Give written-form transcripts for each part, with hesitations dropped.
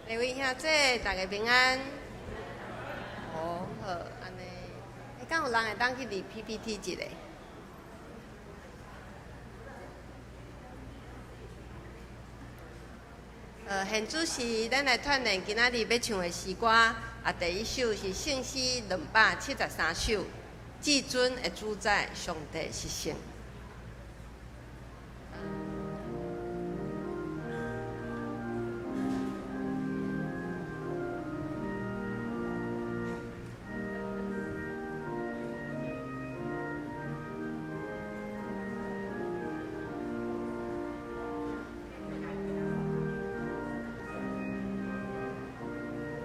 各位兄姐，大家平安。哦，好，按呢，欸，敢有人會當去佇 PPT 一下？現主時咱來鍛鍊今仔日欲唱的詩歌，啊，第一首是聖詩273首，至尊的主宰，上帝是聖。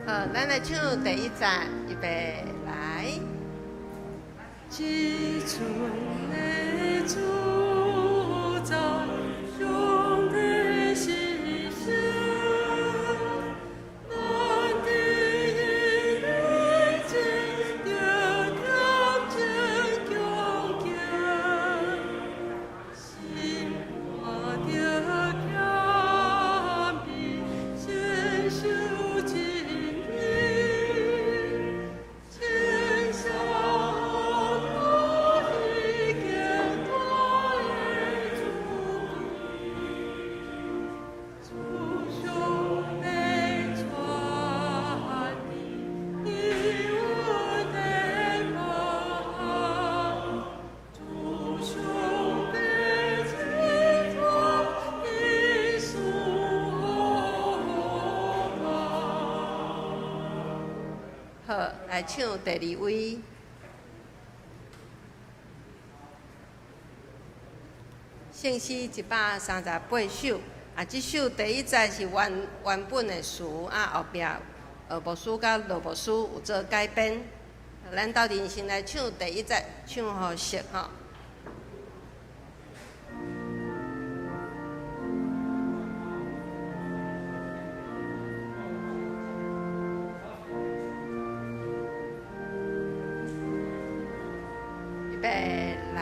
好，咱來唱第一節，預備來。至尊的主宰，上帝是聖，咱佇伊面前著恬靜恭敬，心肝著謙卑，承受真理，親像大伊堅大的主權，主上的權柄，伫阮的旁，主上的拯救，耶穌望。好，來唱第二位。聖詩138首，啊，這首第一節是原原本的詞，啊，後壁牧師佮羅牧師有做改編。咱鬥陣先來唱第一節，唱予熟吼。預備來。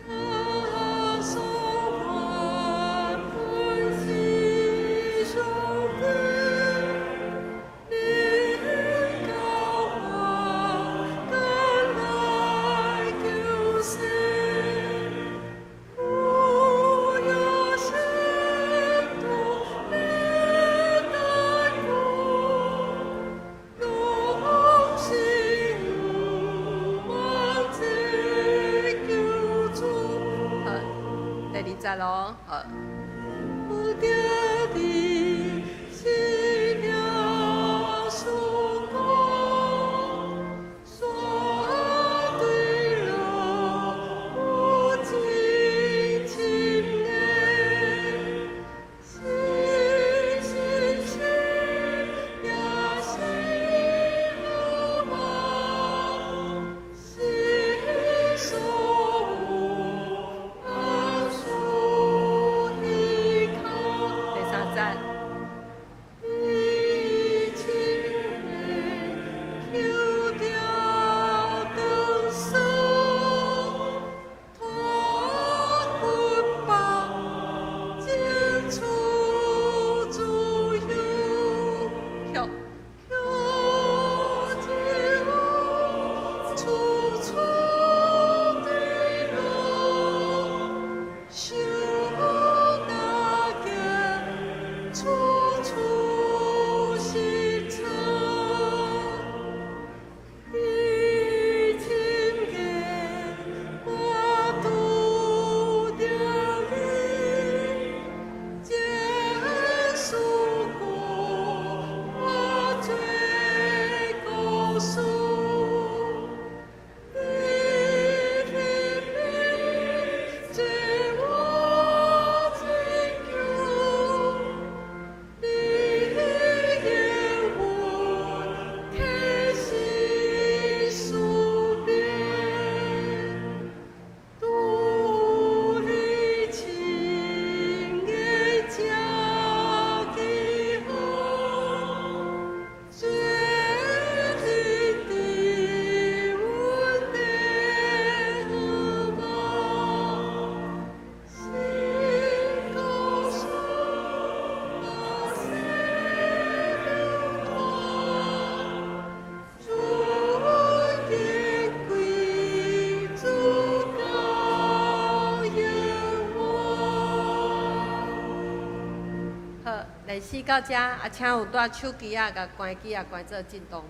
耶穌萬本是上帝，恁教我敢來救世，有耶聖徒的擔負，攏是仰望這救主。好，第二節咯，好。有著佇信耶穌講，煞對落有真深的，信信信也是仰望，是所有萬事依靠。歷史到遮，啊，請有帶手機仔共關機仔關做震動。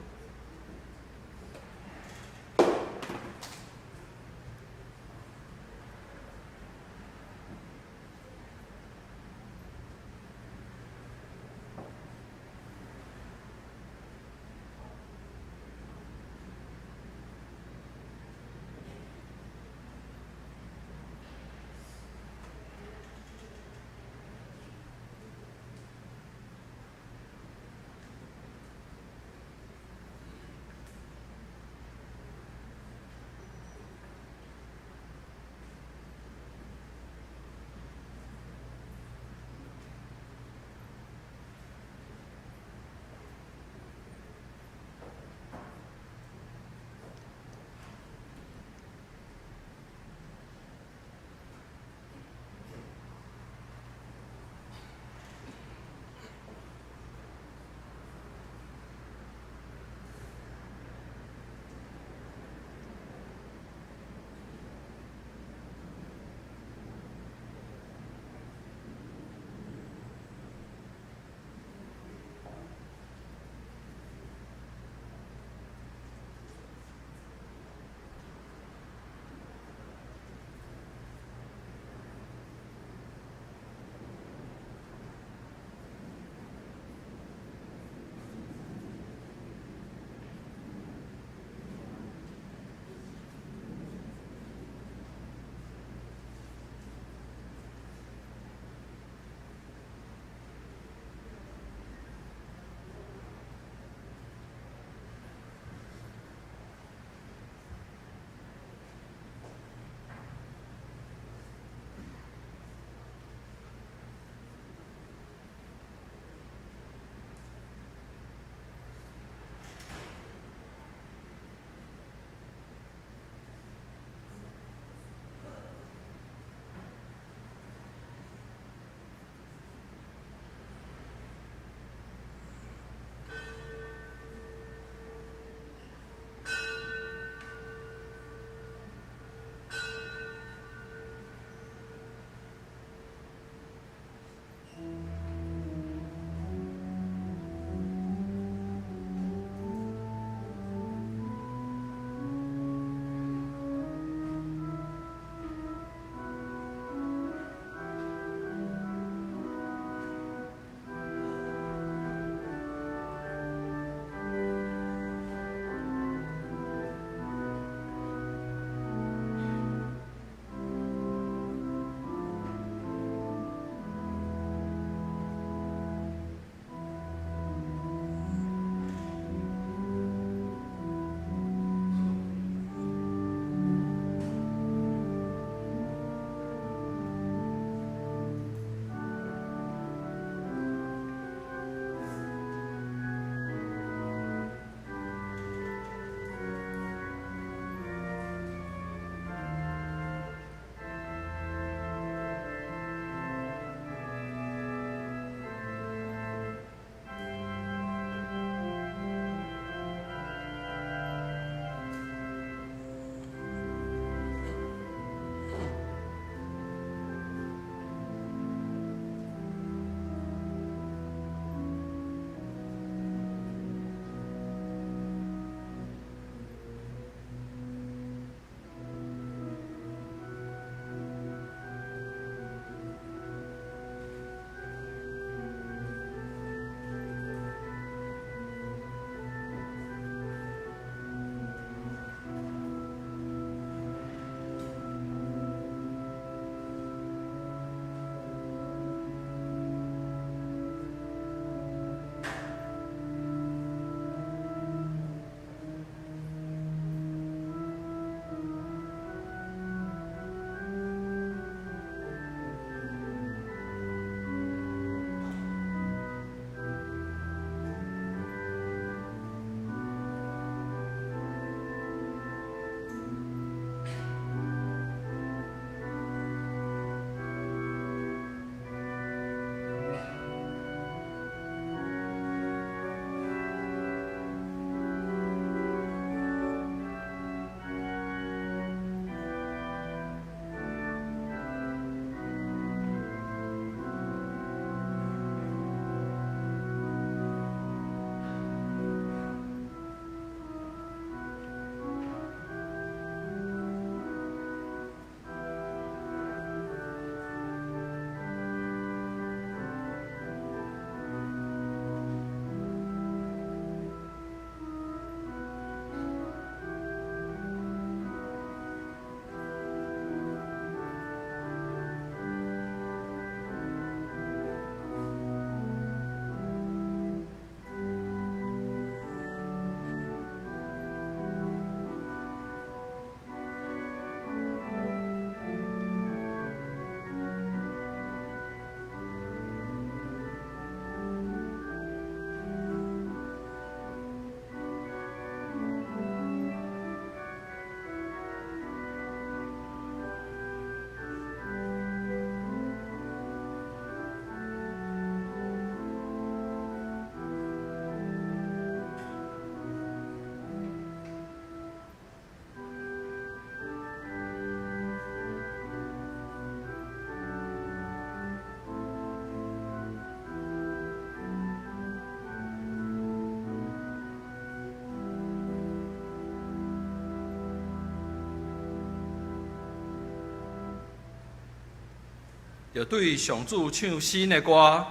著對上主唱新的歌，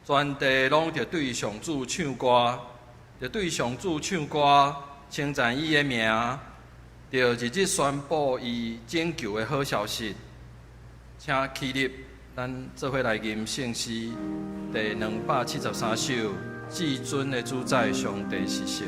全地攏著對上主唱歌，著對上主唱歌，稱讚伊的名，著日日宣布伊拯救的好消息。請起立，咱做伙來吟聖詩第273首《至尊的主宰上帝是聖》。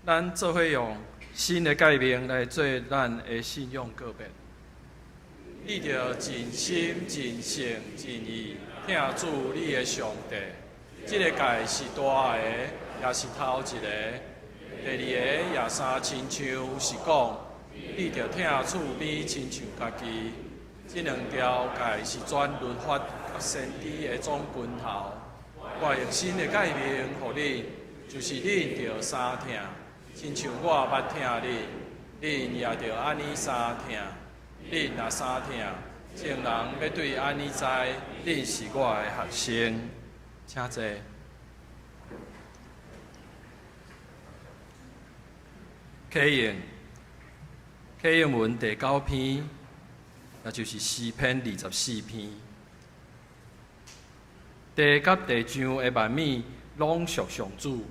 咱做伙用新的誡命來做咱的信仰告白。你著盡心、盡性、盡意疼主你的上帝。這個誡是大的，也是頭一個。第二个也相親像是講，你著疼厝邊親像家己。這兩條誡是全律法佮先知的總根頭。我用新的誡命予恁，就是恁著相疼，親像我捌疼恁，恁也著按呢相疼。恁若相疼，眾人欲對按呢知，恁是我的學生。請坐。啟應，啟應文第九篇，也就是詩篇24篇。地佮地上的萬物攏屬上主。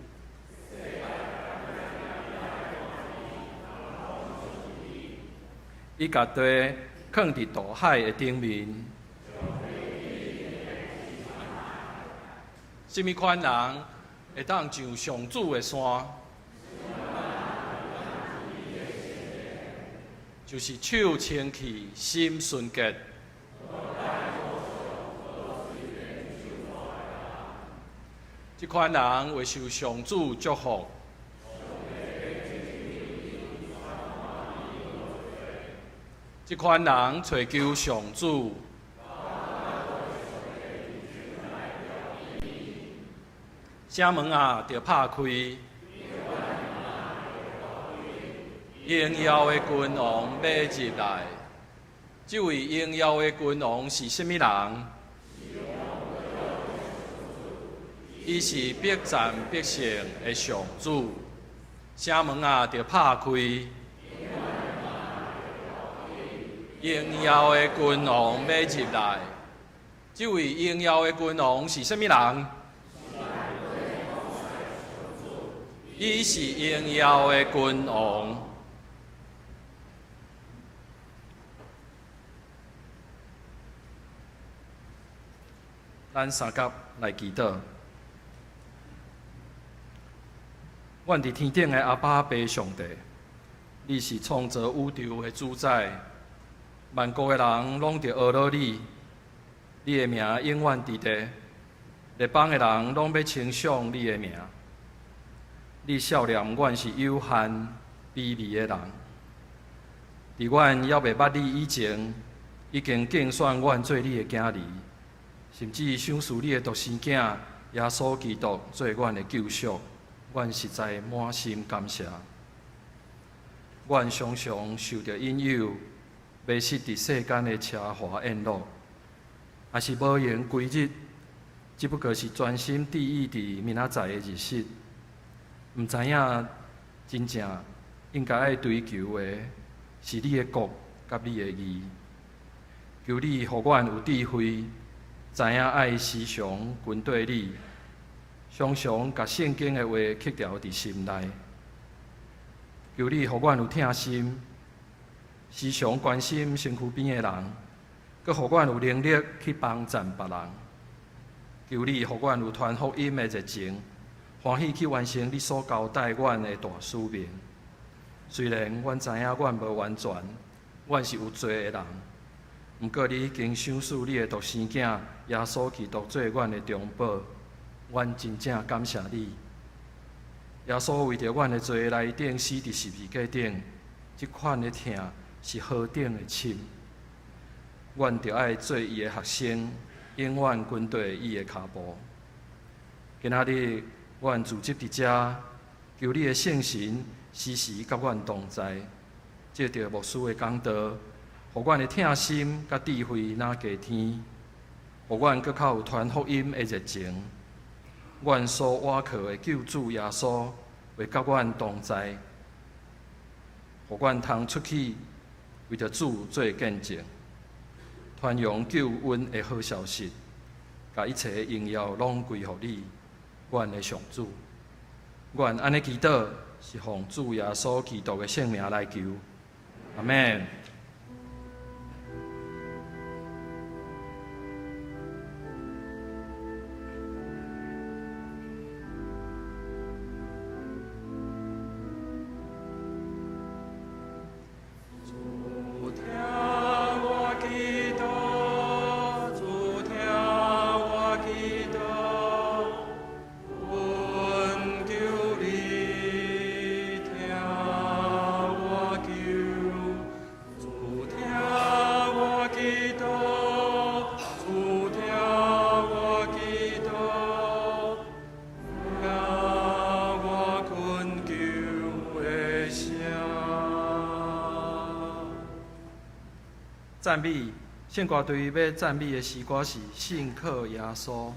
伊共地囥佇大海的頂面。啥物款人會當上上主的山？就是手清氣、心純潔。這款人會受上主祝福。這款人揣求上主。城門仔，著拍開。榮耀的君王欲入來。這位榮耀的君王是啥物人？伊是必戰必勝的上主。城門仔，著拍開。榮耀的君王欲入來。這位榮耀的君王是啥物人？伊是榮耀的君王。咱三甲來祈禱。阮佇天頂的阿爸父上帝，你是創造宇宙的主宰，萬國的人攏著呵咾你，你的名永遠佇地，列邦的人攏欲稱頌你的名。你數念阮是有限卑微的人，佇阮猶未捌你以前，已經揀選阮做你的囝兒，甚至賞賜你的獨生囝耶穌基督做阮的救贖，阮實在滿心感謝。阮常常受著引誘，迷失佇世間的奢華宴樂，也是無閒規日，只不過是專心致意佇明仔載的日食，毋知影真正應該愛追求的是你的國佮你的義。求你予阮有智慧，知影愛時常跟綴你，常常共聖經的話刻牢佇心內。求你予阮有疼心，時常關心身軀邊的人，閣予阮有能力去幫贊別人。求你予阮有傳福音的熱情，歡喜去完成你所交代阮的大使命。雖然阮知影阮無完全，阮是有罪的人，毋過你已經賞賜你的獨生囝耶穌基督做阮的中保，阮真正感謝你。耶穌為著阮的罪來釘死佇十字架頂，這款的疼是何等的深。阮著愛做伊的學生，永遠跟綴伊的跤步。今仔日，阮聚集佇遮，求你的聖神時時佮阮同在，藉著牧師的講道，予阮的疼心佮智慧若加添，予阮閣較有傳福音的熱情。阮所倚靠的救主耶穌會佮阮同在，予阮通出去為著主做見證，傳揚救恩的好消息，共一切榮耀攏歸予你，阮的上主。阮按呢祈禱，是奉主耶穌基督的聖名來求，阿們。主聽我祈禱，主聽我祈禱，懇求你聽我求。主聽我祈禱，主聽我祈禱，聽我懇求的聲。讚美聖歌隊欲讚美的詩歌是《信靠耶穌》。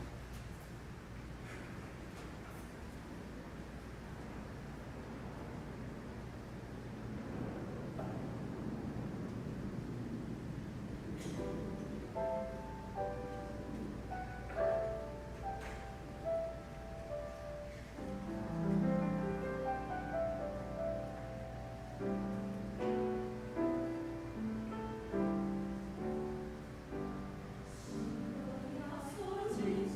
耶穌真正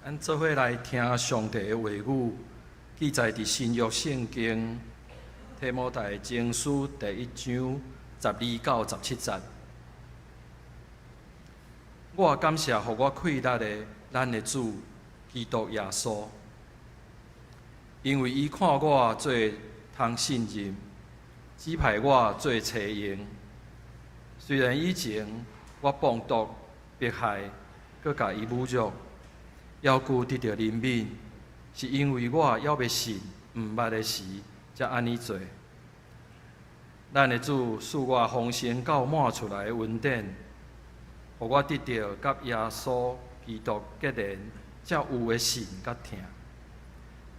咱做伙來聽上帝的話語，記載佇新約聖經提摩太前書第一章12到17節。我感謝予我氣力的咱的主基督耶穌，因為伊看我做通信任，指派我做差役。雖然以前我放毒、迫害，閣共伊侮辱，猶閣得著憐憫，是因為我猶未信、毋捌的時，才按呢做。咱的主賜我豐盛到滿出來的恩典，予我得著佮耶穌基督結連，才有的信佮疼。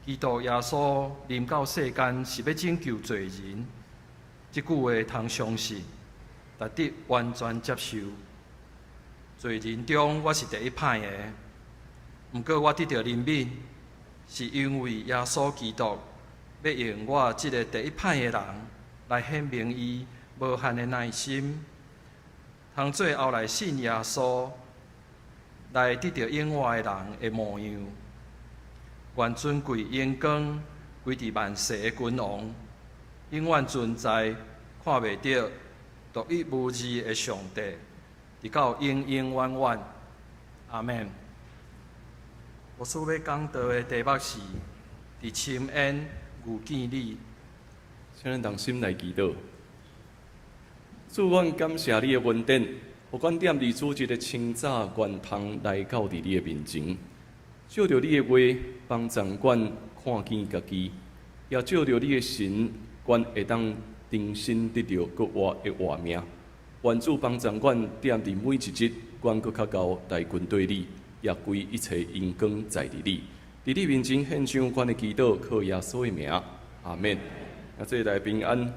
基督耶穌臨到世間是欲拯救罪人，這句話通相信，值得完全接受。罪人中我是第一歹的，毋過我得著憐憫，是因為耶穌基督欲用我這个第一歹的人來顯明伊無限的耐心，通做後來信耶穌來得著永活的人的模樣。願尊貴榮光歸佇萬世的君王，永遠存在，看袂著，獨一無二的上帝，直到永永遠遠。阿們。牧師欲講道的題目是：佇深淵遇見你。請咱同心來祈禱。主，阮感謝你的恩典，予阮踮佇主日的清早，願通來到佇你的面前，借著你的話幫助阮看見家己，也借著你的神，阮會當重新得著閣活的活命。願主幫助阮踮佇每一日，阮閣較𠢕來跟綴你，也歸一切榮光在佇你。佇你面前獻上阮的祈禱，靠耶穌的名，阿們。啊，做來平安。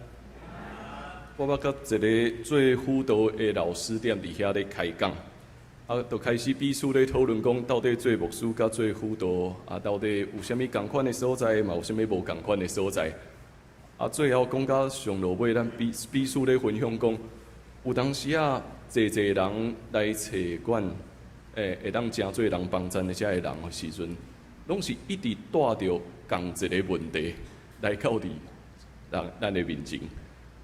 我捌佮一个做輔導的老師踮佇遐咧開講，啊，就開始彼此咧討論講，到底做牧師佮做輔導，啊，到底有啥物仝款的所在，嘛有啥物無仝款的所在。啊，最後講到上落尾，咱彼彼此咧分享講，有當時啊，濟濟人來揣阮，會當誠做人幫贊的遮个人的時陣，攏是一直帶著仝一个問題來到佇人咱的面前。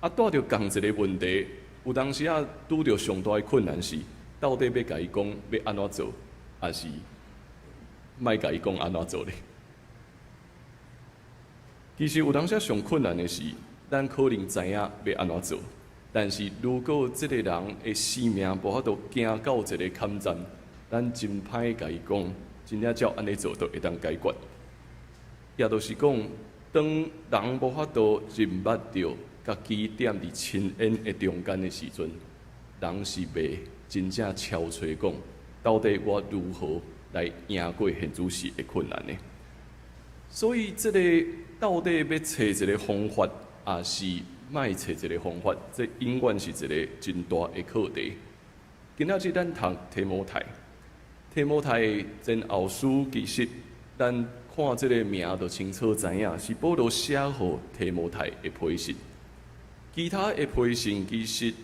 啊，帶著仝一个問題，有當時啊，拄著上大的困難是，到底欲共伊講欲按怎做，抑是莫共伊講按怎做咧？其實有當時上困難的是，咱可能知影欲按怎做，但是如果這个人的生命無法度行到一个坎站，咱真歹共伊講，真正照按呢做就會當解決。也就是講，當人無法度認捌著家己踮佇深淵的中間的時陣，人是袂真正超揣講，到底我如何來贏過現此時的困難的？所以，這个到底欲揣一个方法，抑是莫揣一个方法，這永遠是一个真大的課題。今仔日咱讀提摩太，提摩太前後書，其實咱看這个名就清楚知影，是保羅寫予提摩太的批信。其他的批信其實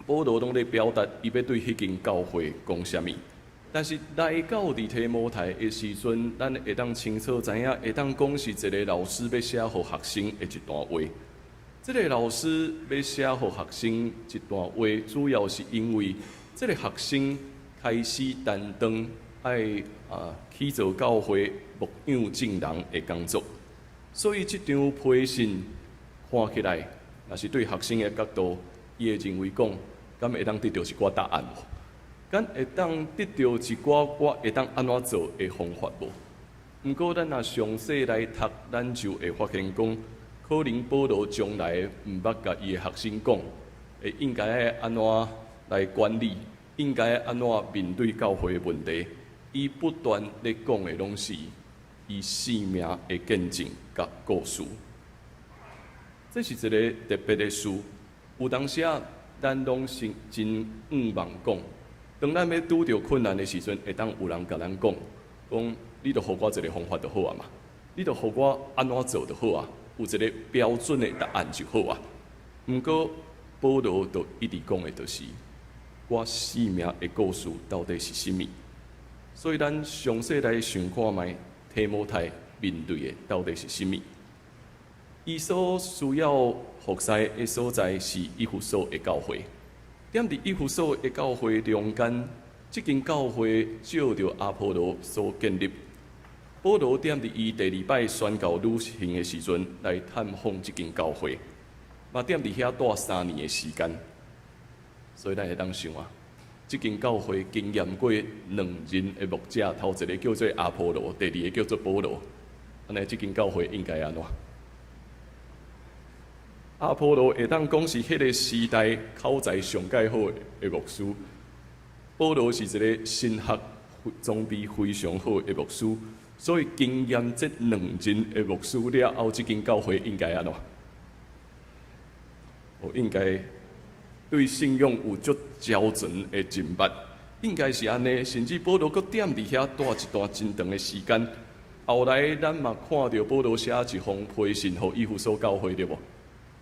保羅攏咧表達伊欲對彼間教會講啥物，但是來到佇提摩太的時陣，咱會當清楚知影，會當講是一个老師欲寫予學生的一段話。這个老師欲寫予學生一段話，主要是因為這个學生開始擔當愛去做教會牧養眾人的工作，所以這張批信看起來，若是對學生的角度，伊會認為講，敢會當得著一寡答案無？敢會當得著一寡我會當按怎做的方法無？毋過咱若詳細來讀，咱就會發現講，可能保羅從來毋捌共伊的學生講，會應該愛按怎來管理，應該按怎面對教會的問題。伊不斷咧講的攏是伊生命的見證佮故事。這是一个特別的事。有當時啊，咱攏是真向望講，當咱欲拄著困難的時陣，會當有人共咱講，講你著予我一个方法就好啊嘛，你著予我按怎做就好啊，有一个標準的答案就好啊。毋過保羅就一直講的，就是我生命的故事到底是啥物？所以咱詳細來想看覓提摩太面對的到底是啥物？伊所需要服侍的所在是以弗所的教會。踮佇以弗所的教會中間，這間教會借著阿波羅所建立。保羅踮佇伊第二擺宣教旅行的時陣，來探訪這間教會，嘛踮佇遐蹛3年的時間。所以咱會當想啊，這間教會經驗過兩任的牧者，頭一个叫做阿波羅，第二个叫做保羅。按呢，這間教會應該按怎？阿波羅會當講是彼个時代口才上蓋好的牧師，保羅是一个神學裝備非常好的牧師，所以經驗這兩任的牧師了後，這間教會應該按怎？哦，應該對信仰有足周全的認捌，應該是按呢。甚至保羅閣踮佇遐蹛一段真長的時間。後來咱嘛看著保羅寫一封批信予以弗所教會，對無？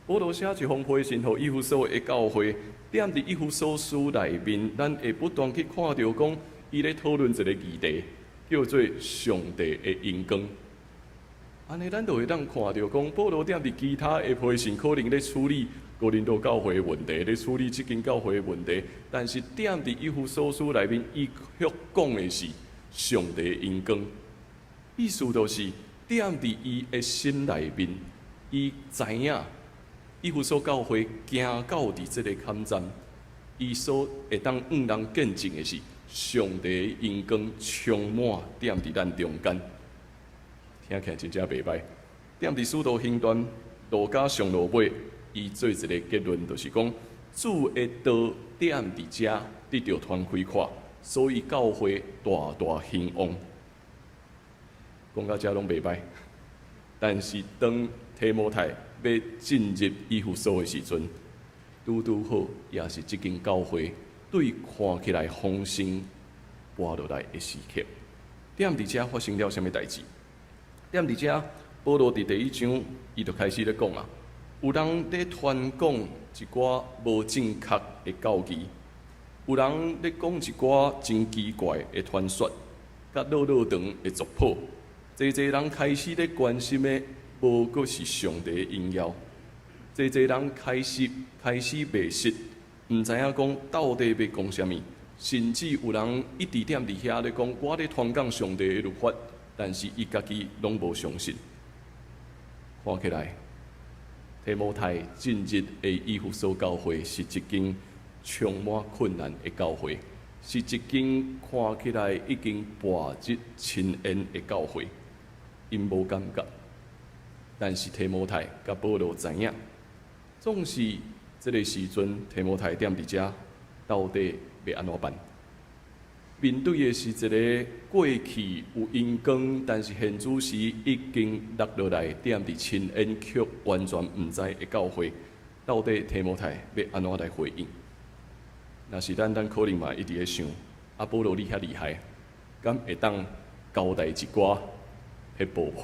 保羅寫一封批信予以弗所的教會，踮佇以弗所書內面，咱會不斷去看著講，伊咧討論一个議題，叫做上帝的榮光。按呢，咱就會當看著講，保羅踮佇其他的批信，可能咧處理哥林多教會的問題，咧處理這間教會的問題，但是踮佇以弗所書內面，伊卻講的是上帝的榮光。意思就是踮佇伊的心內面，伊知影以弗所教會行到佇這个坎站，伊所會當向人見證的是上帝的榮光充滿踮佇咱中間。聽起來真正袂䆀。踮佇使徒行傳路加上落尾，伊做一个結論，就是講主的道踮佇遮得著傳開闊，所以教會大大興旺。講到遮攏袂䆀，但是當提摩太欲進入以弗所的時陣，拄拄好，也是這間教會對看起來豐盛跋落來的時刻。踮佇遮發生了啥物代誌？踮佇遮，保羅佇第一章，伊就開始咧講啊，有人咧傳講一寡無正確的教義，有人咧講一寡真奇怪的傳說，佮落落長的族譜。濟濟人開始咧關心的，無閣是上帝的榮耀。濟濟人開始迷失，毋知影講到底欲講啥物。甚至有人一直踮佇遐咧講，我咧傳講上帝的律法，但是伊家己攏無相信。看起來，提摩太進入的以弗所教會是一間充滿困難的教會，是一間看起來已經跋入深淵的教會。𪜶無感覺，但是提摩太佮保羅知影，總是這个時陣，提摩太踮佇遮，到底欲按怎辦？面對的是一个過去有榮光，但是現此時已經落落來踮佇深淵，卻完全毋知的教會，到底提摩太欲按怎來回應？若是咱，咱可能嘛一直咧想，啊，保羅你遐厲害，敢會當交代一寡撇步無？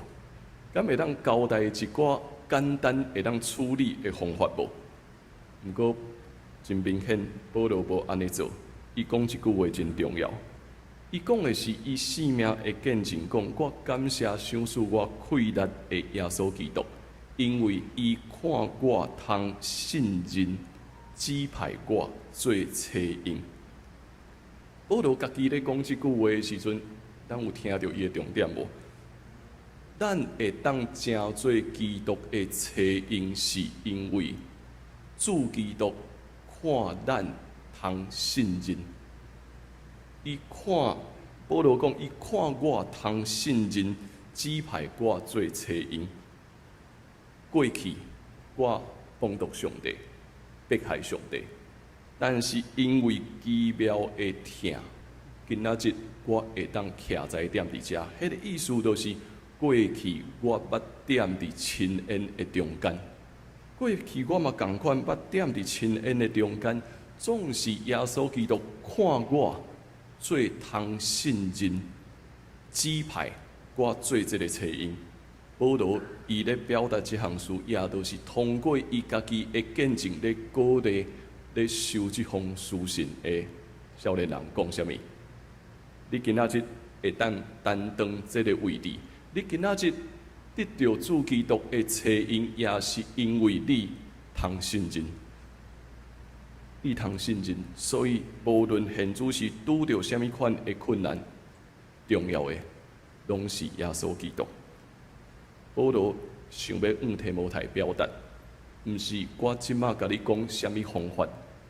敢會當交代一寡簡單會當處理的方法無？毋過真明顯，保羅無按呢做。伊講一句話真重要。伊講的是伊性命的見證，講我感謝賞賜我氣力的耶穌基督，因為伊看我通信任，指派我做差用。保羅家己咧講這句話的時陣，咱有聽著伊的重點無？咱會當成做基督的差用，是因為主基督看咱通信任。伊看保羅講，伊看我通信任，指派我做差用。過去我放毒上帝，迫害上帝，但是因為奇妙的疼，今仔日我會當徛在踮佇遮。彼個意思就是，過去我捌踮佇深淵的中間，過去我嘛仝款捌踮佇深淵的中間，總是耶穌基督看我做通信任，指派我做這个差用。保羅伊咧表達這項事，也都是通過伊家己的見證咧鼓勵咧收這封書信的少年人講啥物？你今仔日會當擔當這个位置。你今仔日得著主基督的差用，也是因為你通信任，你通信任，所以無論現主時拄著啥物款的困難，重要的攏是耶穌基督。保羅想欲向提摩太表達，毋是我這馬共你講啥物方法，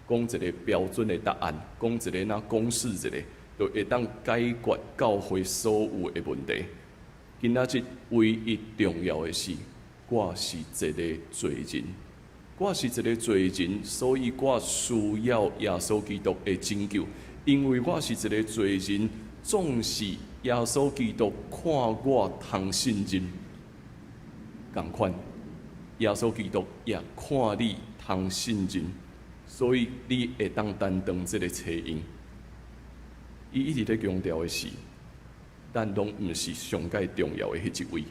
講一個標準的答案，講一个若公式一個，就會當解決教會所有的問題。今仔日唯一重要的是，我是一个罪人，我是一个罪人，所以我需要耶穌基督的拯救。因為我是一个罪人，總是耶穌基督看我通信任，仝款，耶穌基督也看你通信任，所以你會當擔當這个差用。伊一直咧強調的是，咱攏毋是上蓋重要的彼一位。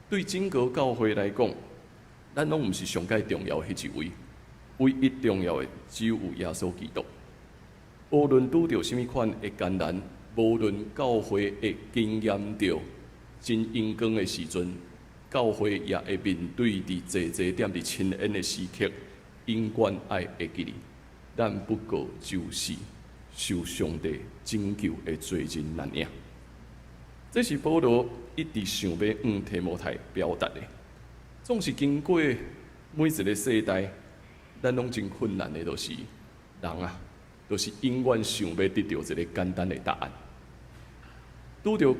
對整個教會來講，咱攏毋是上蓋重要的彼一位。唯一重要的只有耶穌基督。無論拄著啥物款的艱難，無論教會會經驗著真榮光的時陣，教會也會面對佇濟濟踮佇深淵的時刻，永遠愛會記得，咱不過就是受上帝拯救的罪人爾爾。這是保羅一直想欲向提摩太表達的。總是經過每一个世代，咱攏真困難的，就是人啊，就是永遠想欲得著一个簡單的答案。拄著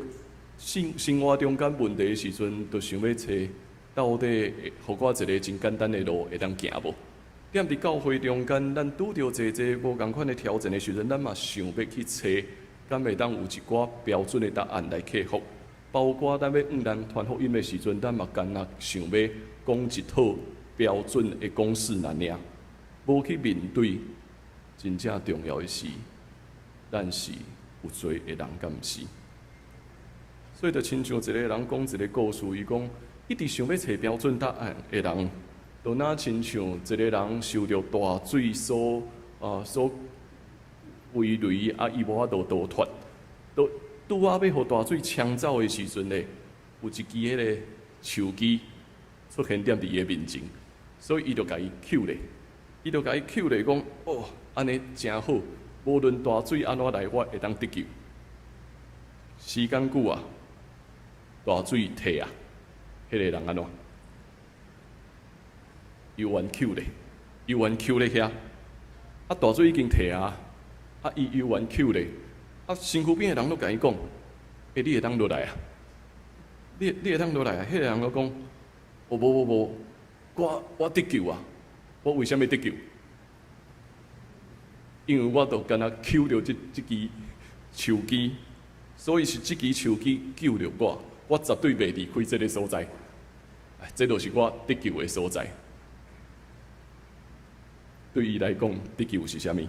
生活中間問題的時陣，就想欲揣到底會予我一个真簡單的路會當行無？踮佇教會中間，咱拄著濟濟無仝款的挑戰的時陣，咱嘛想欲去揣，敢會當有一寡標準的答案來克服。包括咱欲向人傳福音的時陣，咱嘛干焦想欲講一套標準的公式爾爾，無去面對真正重要的是，咱是有罪的人，敢毋是？所以就親像一个人講一个故事，伊講一直想欲揣標準答案的人，就若親像一个人受著大水所圍雷，啊，伊無法度逃脫，都拄仔欲予大水沖走的時陣咧，有一支彼个樹枝出現踮佇伊的面前，所以伊就共伊抾咧，伊就共伊抾咧，講哦，按呢誠好，無論大水按怎來，我會當得救。時間久啊，大水退啊，彼个人按怎？猶原抾咧，猶原抾咧遐，啊大水已經退啊，啊伊猶原抾咧，啊身軀邊的人攏共伊講，欸，你會當落來啊？你會當落來啊？彼个人攏講，哦無無無，我得救啊！我為啥物得救？因為我就干焦抾著這支樹枝，所以是這支樹枝救著我，我絕對袂離開這个所在。這就是我得救的所在。對伊來講，得救是啥物？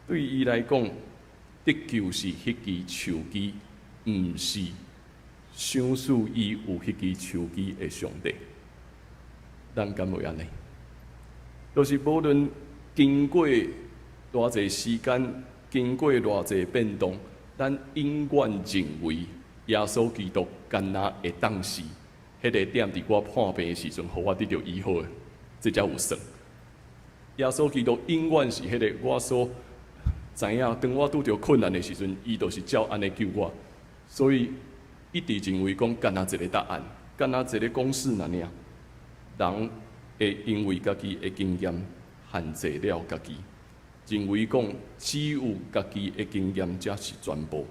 對伊來講，得救是彼支樹枝，毋是賞賜伊有彼支樹枝的上帝。咱敢會按呢？就是無論經過偌濟時間，經過偌濟變動，咱永遠認為耶穌基督干焦會當是彼个踮佇我破病的時陣，予我得著醫好的，這才有算。耶穌基督永遠是彼个我所知影，當我拄著困難的時陣，伊就是照按呢救我。所以一直認為講，干焦一个答案，干焦一个公式爾爾。人會因為家己的經驗限制了家己，認為講只有家己的經驗才是全部。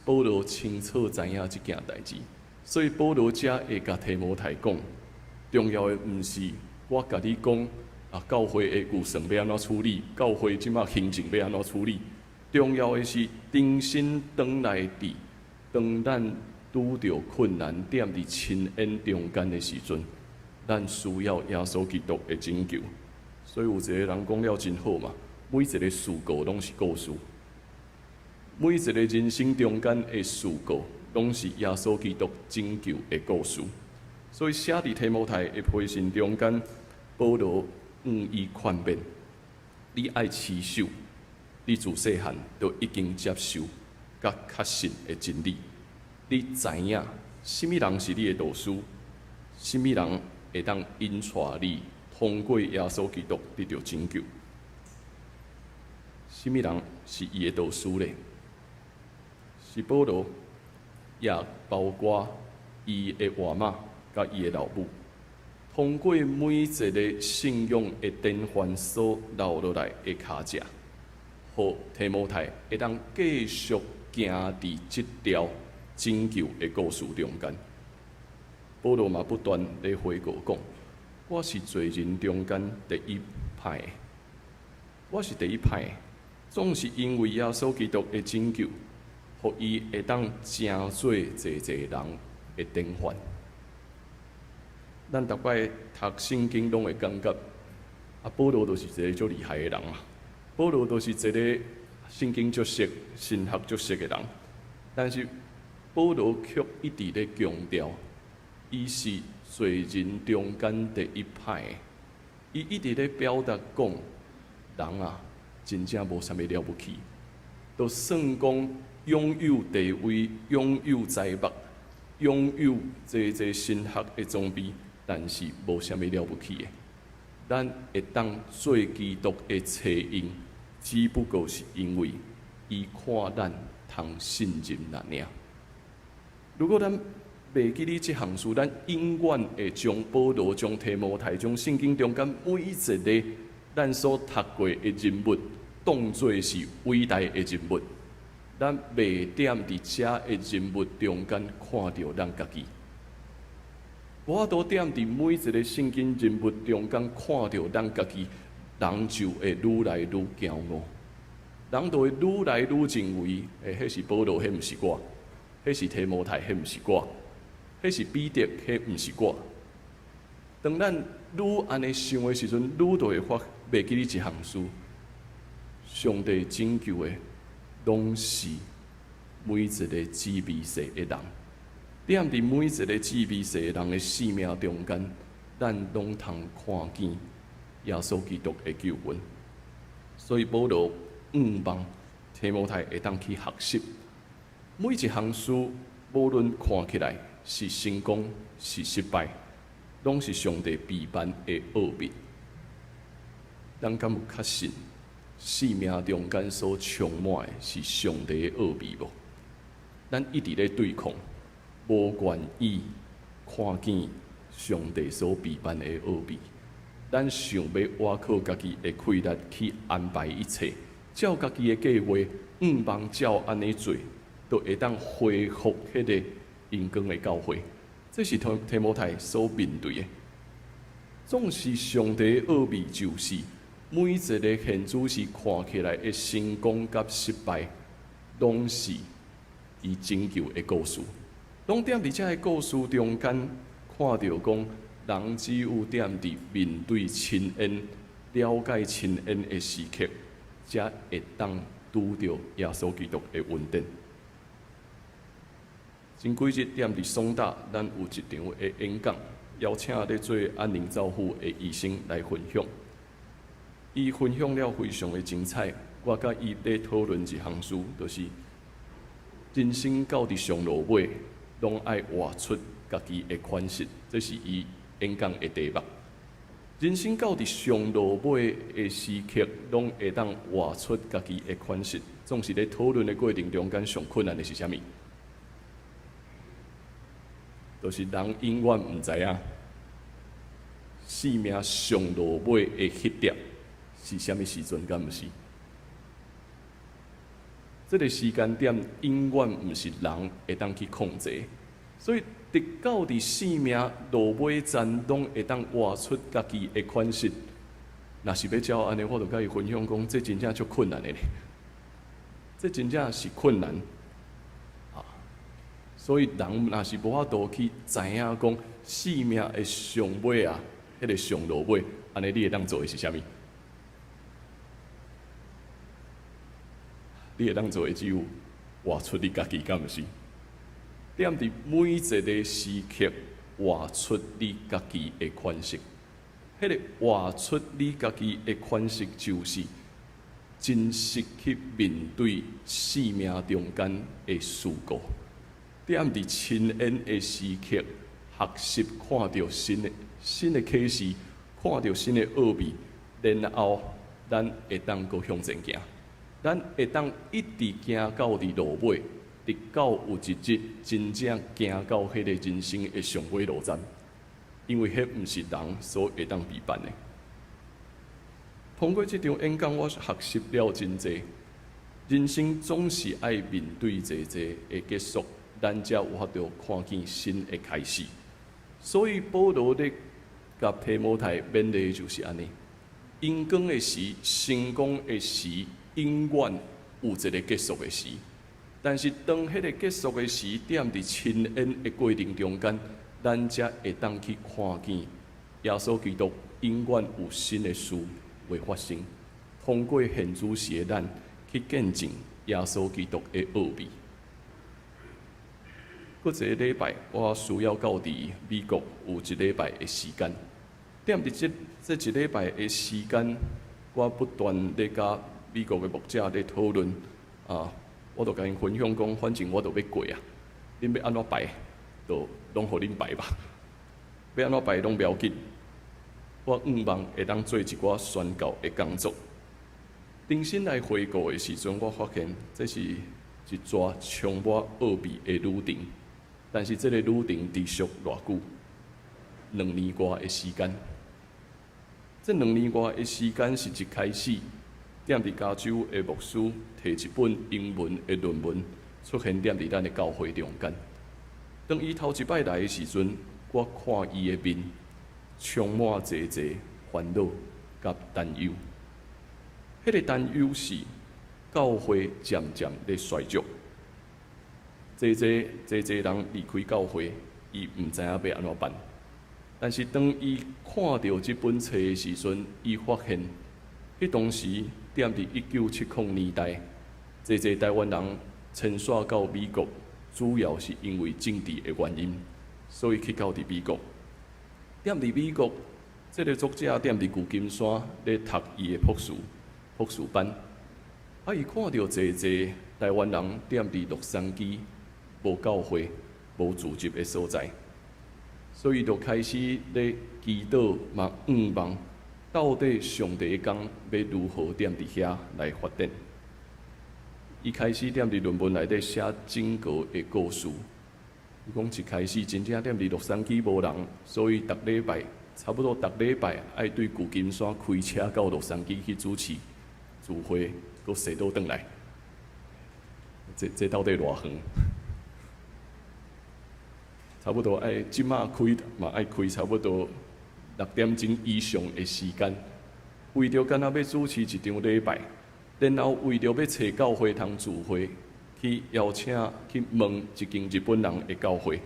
保羅清楚知影這件代誌，所以保羅才會共提摩太講，重要的毋是我共你講啊，教會的預算欲按怎處理，教會這馬行政欲按怎處理，重要的是重新轉來佇當咱拄著困難、踮佇深淵中間的時陣，咱需要耶穌基督的拯救。所以有一个人講了真好嘛，每一个事故攏是故事，每一个人生中間的事故，攏是耶穌基督拯救的故事。所以寫佇提摩太的批信中間，保羅向伊勸勉：你愛持守你自細漢就已經接受佮確信的真理。你知影啥物人是你的導師，啥物人會當引帶你通過耶穌基督得著拯救。啥物人是伊的導師咧？是保羅，也包括伊的外媽佮伊的老母。通過每一个信仰的典範所留落來的跤跡，予提摩太會當繼續行佇這條拯救的故事中間。保羅嘛不斷咧悔過講：我是罪人中間第一歹的，我是第一歹的，總是因為耶穌基督的拯救，予伊會當成做濟濟人的典範。咱逐擺讀聖經攏會感覺，啊，保羅就是一个足厲害的人啊！保羅就是一个聖經足熟、神學足熟的人。但是保羅卻一直咧強調，伊是罪人中間第一歹的。伊一直咧表達講，人啊，真正無啥物了不起，就算講擁有地位、擁有財物、擁有濟濟神學的裝備，但是無啥物了不起的。咱會當做基督的冊用，只不過是因為伊看咱通信任咱爾。如果咱袂記得這項事，咱永遠會將保羅、將提摩太、將聖經中間每一个咱所讀過的人物，當做是偉大的人物。咱袂踮佇遮的人物中間看著咱家己。無法度踮佇每一个聖經人物中間看著咱家己，人就會愈來愈驕傲，人就會愈來愈認為，欸，彼是保羅，彼毋是我；彼是提摩太，彼毋是我；彼是彼得，彼毋是我。當咱愈按呢想的時陣，愈就會發袂記得一項事：上帝拯救的，攏是每一个姊微細的人。踮佇每一个姊微細的人的生命中間，咱攏通看見耶穌基督的救恩。所以保羅向望提摩太會當去學習每一項事，無論看起來是成功是失敗，攏是上帝備辦的奧秘。咱敢有確信，生命中間所充滿的是上帝的奧秘無？咱一直咧對抗，無願意看見上帝所備辦的奧秘。咱想欲倚靠家己的氣力去安排一切，照家己的計劃，向望照按呢做，就會當恢復彼个榮光的教會。這是提摩太所面對的。總是上帝的奧秘，就是每一个現主時看起來的成功佮失敗，攏是伊拯救的故事。攏踮佇這个故事中間，看著講，人只有踮佇面對深淵、了解深淵的時刻，才會當拄著耶穌基督的恩典。前幾日踮佇松大，咱有一場的演講，邀請咧做安寧照護的醫生來分享。伊分享了非常的精彩，我佮伊咧討論一項事，就是人生到佇上落尾，攏愛活出家己的款式，這是伊演講的題目。人生到佇上落尾的時刻，攏會當活出家己的款式。總是咧討論的過程中間，上困難的是啥物？就是人永遠毋知影生命上落尾的彼點是啥物時陣，敢毋是？這个時間點永遠毋是人會當去控制，所以直到佇生命落尾站，攏會當活出家己的款式。若是欲照按呢，我就共伊分享講，這真正足困難的咧，這真正是困難啊！所以人若是無法度去知影講生命的上尾啊，彼个上落尾，按呢你會當做的是啥物？你會當做的只有活出你家己，敢毋是？踮佇每一个時刻活出你家己的款式，彼个活出你家己的款式，就是真實去面對生命中間的事故，踮佇深淵的時刻，學習看著新的啟示，看著新的奧秘，然後咱會當閣向前行，咱會當一直行到佇路尾，直到有一日真正行到彼個人生的上尾路站，因為彼毋是人所會當比辦的。通過這場演講，我學習了真濟。人生總是愛面對濟濟的結束，咱才有法度看見新的開始。所以保羅咧共提摩太勉勵就是按呢。榮光的時、成功的時，永遠有一個結束的時。但是當彼個結束的時，踮佇深淵的過程中間，咱才會當去看見耶穌基督永遠有新的事會發生。通過現主時的咱去見證耶穌基督的奧秘。閣一個禮拜，我需要到佇美國有一禮拜的時間。踮佇這一禮拜的時間，我不斷咧佮美國的牧者咧討論。啊，我就共𪜶分享講，反正我都欲過啊，恁欲按怎排，就攏予恁排吧。欲按怎排攏無要緊。我向望會當做一寡宣教的工作。重新來回顧的時陣，我發現這是一逝充滿奧秘的旅程。但是這个旅程持續偌久？2年外的時間。這兩年外的時間是一開始，踮佇加州的牧師提一本英文的論文出現踮佇咱的教會中間。當伊頭一擺來的時陣，我看伊的面充滿濟濟煩惱佮擔憂。彼個擔憂是教會漸漸咧衰弱，濟濟濟濟人離開教會，伊毋知影欲按怎辦。但是當伊看著這本冊的時陣，伊發現，彼當時踮佇1970年代，濟濟台灣人遷徙到美國，主要是因為政治的原因，所以去到佇美國。踮佇美國，這个作者踮佇舊金山咧讀伊的博士班，啊，伊看著濟濟台灣人踮佇洛杉磯無教會、無聚集的所在，所以就開始咧祈禱嘛，向望到底上帝的工欲如何踮佇遐來發展。伊開始踮佇論文內底寫整個的故事。伊講一開始真正踮佇洛杉磯無人，所以逐禮拜差不多逐禮拜愛對舊金山開車到洛杉磯去主持聚會，閣踅倒轉來。這到底偌遠？差不多愛這馬開嘛愛開差不多6點鐘以上的時間，為著干焦欲主持一場禮拜，然後為著欲揣教會通聚會，去邀請去問一間日本人的教會。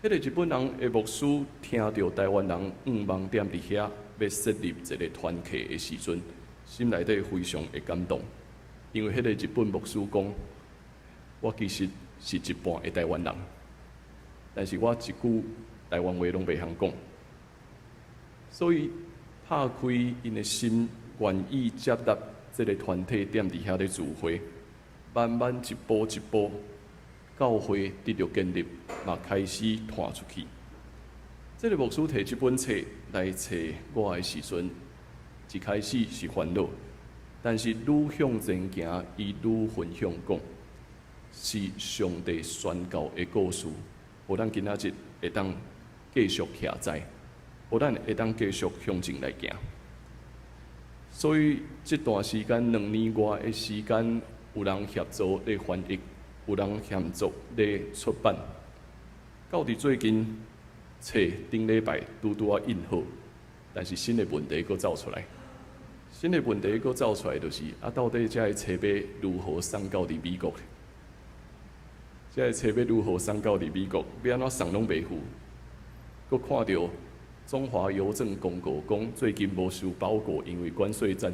彼個日本人的牧師聽著台灣人向望踮佇遐欲設立一個團契的時陣，心內底非常的感動，因為彼個日本牧師講：我其實是一半的台灣人，但是我一句台灣話攏袂曉講，所以拍開𪜶的心，願意接納這个團體踮佇遐咧聚會，慢慢一步一步，教會得著建立，嘛開始傳出去。這个牧師提這本冊來揣我的時陣，一開始是煩惱，但是愈向前行，伊愈分享講，是上帝宣教的故事，予咱今仔日會當繼續徛在，予咱會當繼續向前來行。所以這段時間2年外的時間，有人協助咧翻譯，有人協助咧出版。到佇最近，冊頂禮拜拄拄仔印好，但是新的問題閣走出來。新的問題閣走出來，就是啊，到底這个冊欲如何送到佇美國？這个冊欲如何送到佇美國？欲按怎送攏袂赴。閣看著中華郵政公告講，最近無收包裹，因為關稅戰。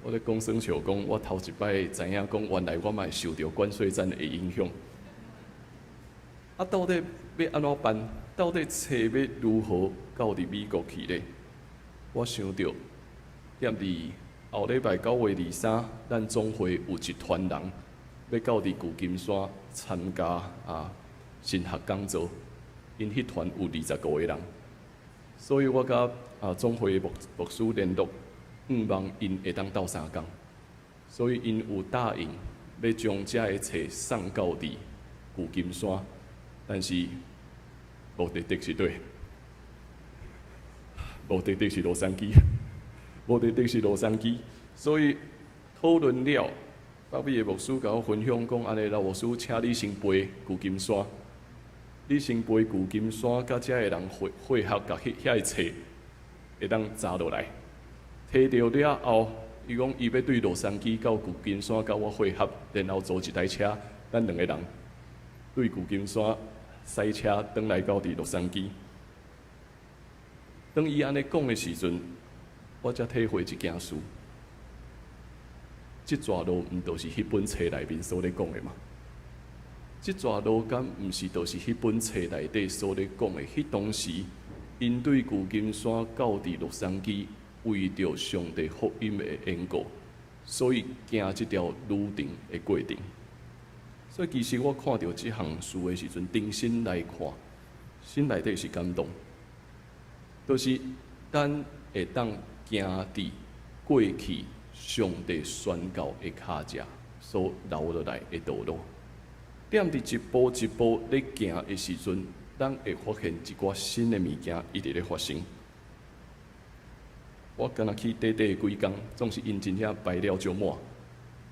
我咧講耍笑講，我頭一擺知影講，原來我嘛會受著關稅戰的影響。啊，到底欲按怎辦？到底冊欲如何到佇美國去咧？我想著踮佇後禮拜9月23，咱總會有一團人欲到佇舊金山參加神學講座，𪜶彼團有25個人，所以我佮總會牧師聯絡，向望𪜶會當鬥相共，所以𪜶有答應欲將遮个冊送到佇舊金山，但是目的地是佗？目的地是洛杉磯，目的地是洛杉磯，所以討論了，北美的牧師共我分享講，按呢老牧師，請你先飛舊金山，你先飛舊金山，佮遮个人會合，共彼遐个冊會當查落來，提著了後，伊講伊欲對洛杉磯到舊金山佮我會合，然後租一台車，咱兩个人對舊金山駛車轉來到佇洛杉磯。當伊按呢講的時陣，我才體會一件事。這逝路毋就是彼本冊內面所咧講的嗎？這逝路敢毋是就是彼本冊內底所咧講的？彼當時，𪜶對舊金山到佇洛杉磯，為著上帝福音的緣故，所以行這條旅程的過程。所以其實我看著這項事的時陣，重新來看，心內底是感動。就是咱會當行佇過去上帝宣告的跤跡所留落來的道路，踮佇一步一步咧行的時陣，咱會發現一寡新的物件一直咧發生。我敢若去短短幾工，總是𪜶真正排了足滿。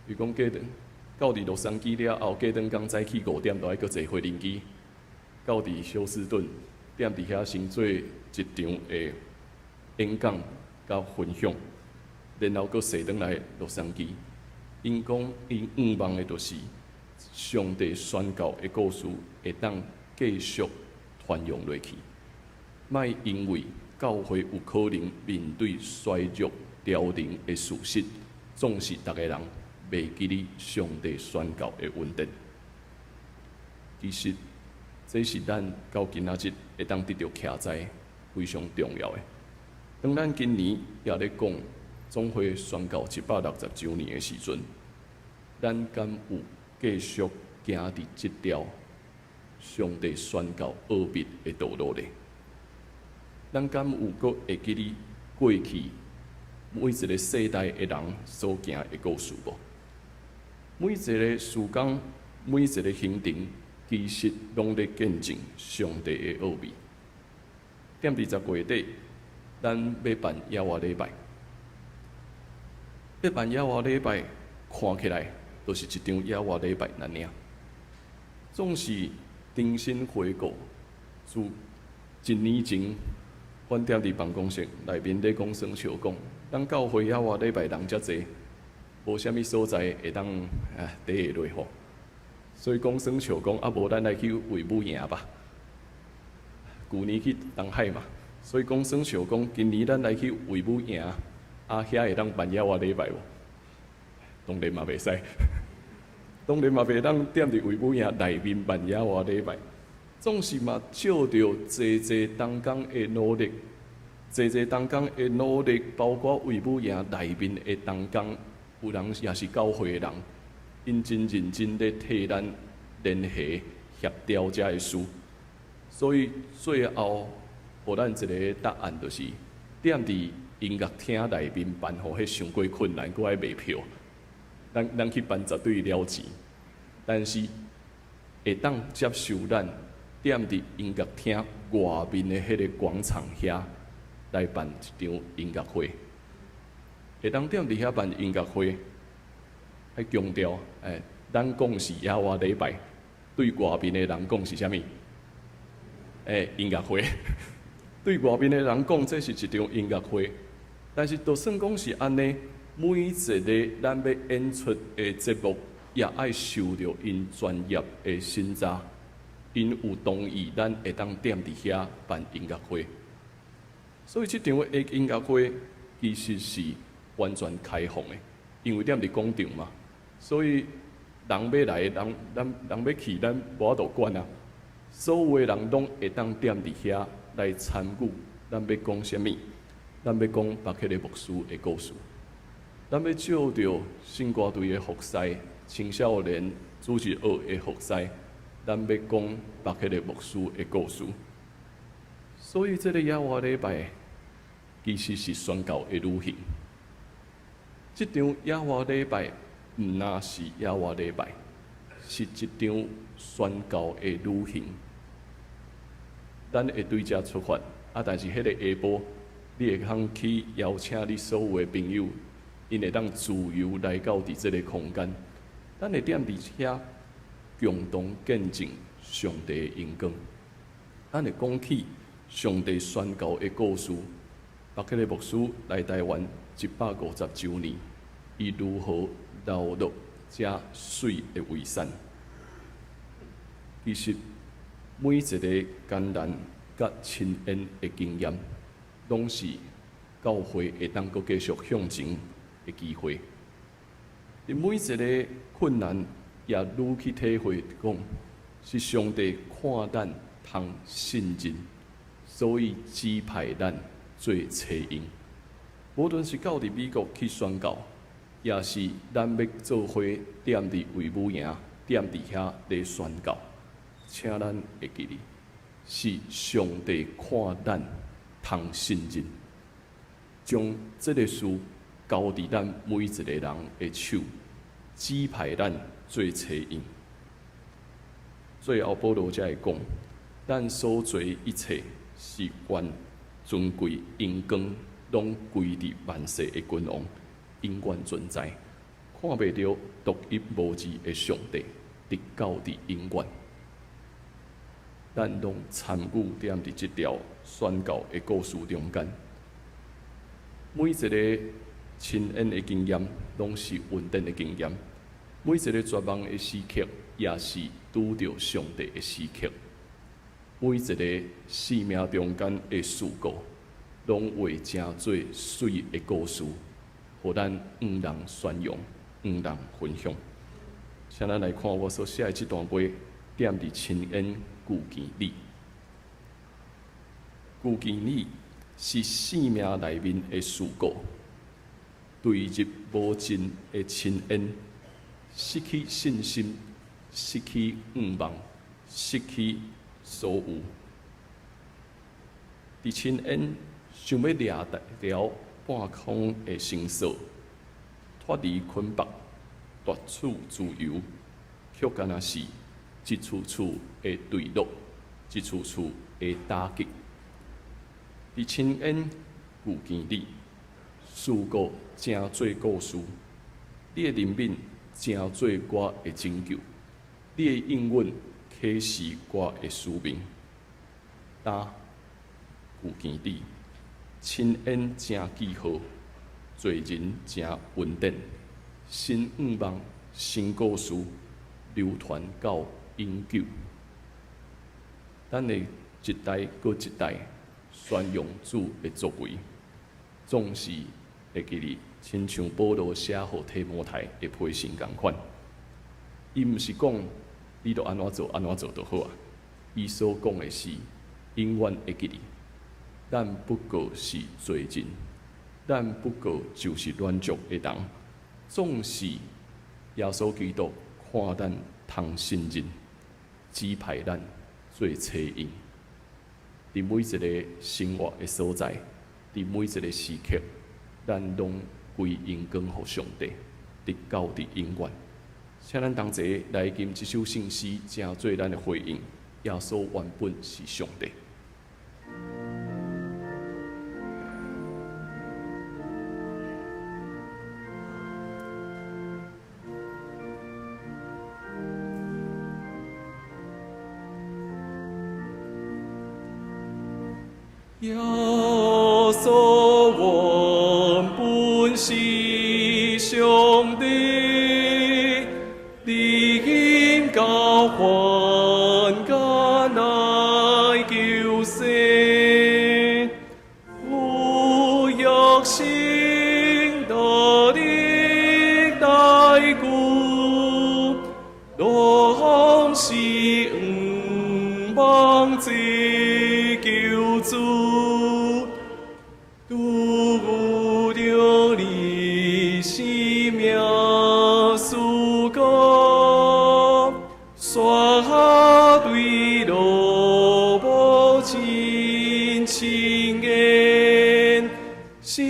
伊講過轉到佇洛杉磯了後，過轉工早起5點就愛閣坐飛行機，到佇休斯頓，踮佇遐先做一場的演講佮分享，然後閣踅轉來洛杉磯。𪜶講𪜶向望的就是上帝宣告的故事會當繼續傳揚落去，莫因為教會有可能面對衰弱凋零的事實，總是逐个人袂記得上帝宣告的恩典。其實，這是咱到今仔日會當得著徛在非常重要的。當咱今年也咧講總會宣告160週年的時陣，咱敢有繼續行佇這條上帝宣告奧秘的道路咧？咱敢有閣會記得過去每一個世代的人所行的故事無？每一個時工，每一個行程，其實攏咧見證上帝的奧秘。踮佇10月底，咱欲辦野外禮拜，欲辦野外禮拜，看起來就是一場野外禮拜爾爾。總是重新回顧，自一年前，阮踮佇辦公室內面咧講耍笑講，咱教會野外禮拜人遮濟，無啥物所在會當佇會落吼。所以講耍笑講，啊無咱來去衛武營吧。舊年去東海嘛，所以講耍笑講，今年咱來去衛武營，啊遐會當辦野外禮拜無？當然嘛袂使，當然嘛袂當踮佇衛武營內面辦野外禮拜。總是嘛，借著濟濟同工的努力，濟濟同工的努力，包括衛武營內面的同工，有人也是教會的人，𪜶真認真咧替咱聯繫協調遮个事，所以最後，予咱一个答案就是，踮佇音樂廳內面辦吼，彼傷過困難，閣愛賣票，咱去辦絕對了錢，但是會當接受咱踮佇音樂廳外面的彼个廣場遐來辦一場音樂會，會當踮佇遐辦音樂會，愛強調，咱講是野外禮拜，對外面的人講是啥物？音樂會。對外面的人講，這是一場音樂會，但是就算講是按呢，每一个咱欲演出的節目，也愛受著𪜶專業的審查，𪜶有同意，咱會當踮佇遐辦音樂會。所以這場的音樂會其實是完全開放的，因為踮佇廣場嘛，所以人欲來，人欲去，咱無法度管啊。所有的人攏會當踮佇遐來參與，咱欲講啥物？咱欲講巴克的牧師的故事。咱欲借著聖歌隊的服侍、青少年主日學的服侍，咱欲講巴克禮牧師的故事。所以，這个野外禮拜其實是宣教的旅行。這場野外禮拜毋但是野外禮拜，是一場宣教的旅行。咱會對遮出發，啊，但是彼个下晡，你會通去邀請你所有的朋友，𪜶會當自由來到佇這个空間。咱會踮佇遐共同見證上帝的榮光。咱會講起上帝宣教的故事。巴克禮牧師來台灣150週年，伊如何留落遮媠的遺產？其實每一个艱難佮親緣的經驗，攏是教會會當閣繼續向前的機會。佇每一个困難，也愈去體會講，是上帝看咱通信任，所以指派咱做差用。無論是到佇美國去宣教，抑是咱欲做伙踮佇衛武營，踮佇遐咧宣教，請咱會記得，是上帝看咱通信任，將這个事交佇咱每一個人的手，指派咱做差用。最後，保羅才會講，咱所做一切是願尊貴榮光，攏歸佇萬世的君王，永遠存在，看袂著獨一無二的上帝，直到佇永遠。咱攏參與踮佇這條宣教的故事中間，每一个親緣的經驗，攏是恩典的經驗；每一个絕望的時刻，也是拄著上帝的時刻；每一个生命中間的事故，攏會成做媠的故事，予咱向人宣揚、向人分享。請咱來看我所寫的這段話，踮佇親緣舊見裡。舊見裡是生命內面的事故，墜入無盡的深淵，失去信心，失去願望，失去所有。佇深淵想欲掠牢半空的繩索，脫離捆綁，奪取自由，卻敢若是一次次的墜落，一次次的打擊。佇深淵舊見裡，事故成做故事，你的憐憫成做我的拯救，你的應允啟示我的使命。今舊見裡，深淵成記號，罪人成恩典，新願望、新故事流傳到永久。咱會一代閣一代宣揚主的作為，總是會記得，親像保羅寫予提摩太的批信仝款。伊毋是講你著按怎做按怎做就好啊，伊所講的是永遠會記得。咱不過是罪人，咱不過就是軟弱的人，總是耶穌基督看咱通信任，指派咱做差用。佇每一个生活的所在，佇每一个時刻，咱攏歸榮光予上帝，直到佇永遠。請咱同齊來吟這首聖詩，成做咱的回應。耶穌原本是上帝。耶穌原本是上帝，你應到凡間來救世，舊約新大力大久，攏是向望這救主，拄著你生是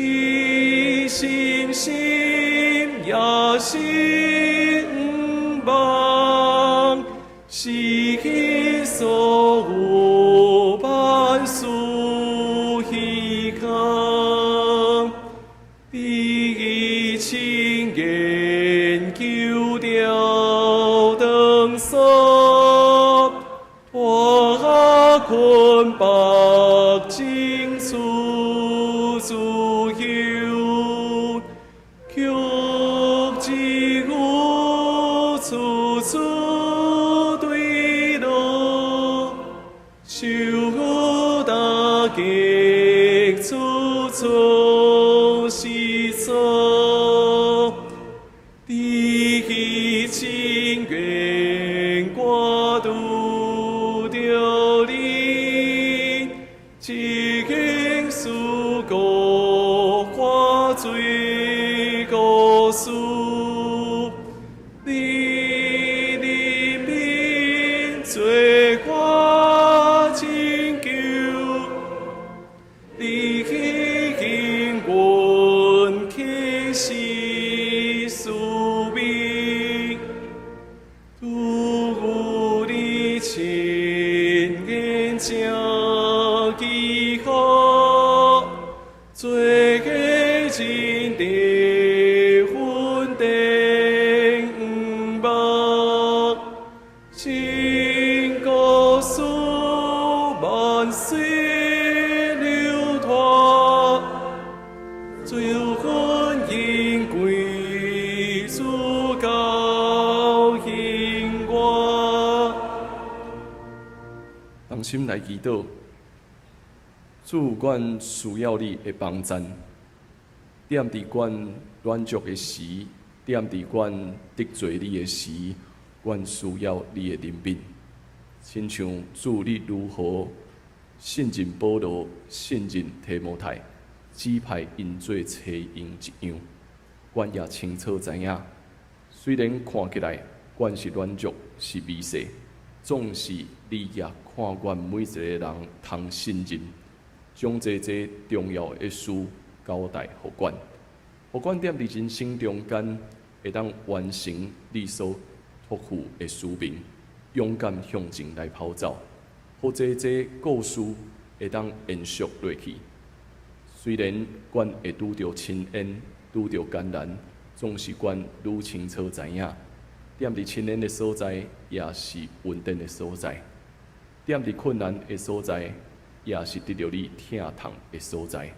信心，也是毋望，是所有萬事希望。伫親研究了場所，脫困縛進出自由，卻只有處處墜落，受打擊處處失措，伫親緣掛拄著你，情思過化做故事，你憐憫做我拯救，你應允啟示使命，拄你親眼正記好，做人的穩定望，真故事萬水流湠，做婚姻歸主高興我。同心來祈禱，主，阮需要你的幫贊，踮佇阮軟弱的時，踮佇阮得罪你的時，阮需要你的憐憫。親像主你如何信任保羅、信任提摩太，指派𪜶做差用一樣，阮也清楚知影，雖然看起來阮是軟弱、是微細，總是你也看阮每一個人通信任，將這這重要的事交代予阮，予阮踮佇人生中間會當完成你所託付的使命，勇敢向前來跑走，予這這故事會當延續落去。雖然阮會拄著深淵，拄著艱難，總是阮愈清楚知影，踮佇深淵的所在，也是恩典的所在；踮佇困難的所在，也是得著你疼痛的所在。